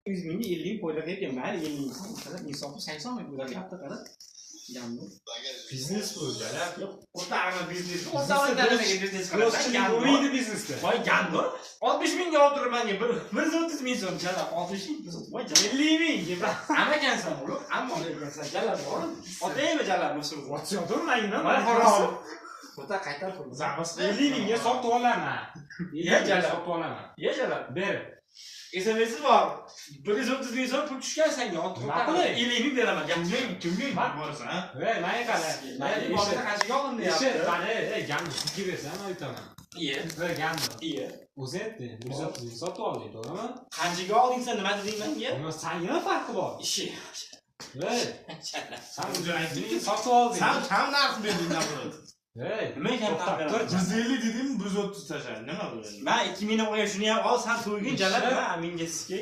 100 mingga 50 ming foyda qilyapman. Mayli 50 ming qara, insofi 80 ming foyda qilyapti, qara. Gamni. Biznes bu, jalab. Yo'q, o'rtog'im biznes. O'rtog'im nimaga biznes qilasan? Yo'qchilik bo'lmaydi biznesda. Voy gamni. 60 mingga olib turib menga bir 130 ming so'm jalab 60 ming. Voy jalab. 50 ming. Amma ekansan o'g'lim, amma ekansan jalab borib. Otaymi jalab musul. Otyotur manga Mana nima? harom. O'ta qaytar pul. Zamas 50 mingga sotib olaman. 50 Ya mingga jalab. sotib olaman. Ye jalab. Ber. SMS'i bor. 130 ming so'm pul tushgan senga. Nima qilay? 50 ming beraman. Kimga kimga borasan, ha? Ey, menga qara. Mayli, borsa qanchaga oldim Eshit, deyapti. mana ey, gamni sizga bersam, men yutaman. Iye. Ey, gamni. Iye. O'zi aytdi, 130 ming sotib oldik, to'g'rimi? Qanchaga olding sen nima deding menga? Nima sanga nima farqi bor? Ishi. Ey, Sen o'zi aytding-ki, sotib olding. Sen kam narx berding nabrot. Ey, Nima ekan to'xtab narx tur. 150 dedingmi, 130 tashladi. Nima bu endi? Men 2000 ni qo'ygan, shuni ham ol, sen to'ygin jalab, Ishi. ha, menga sizga.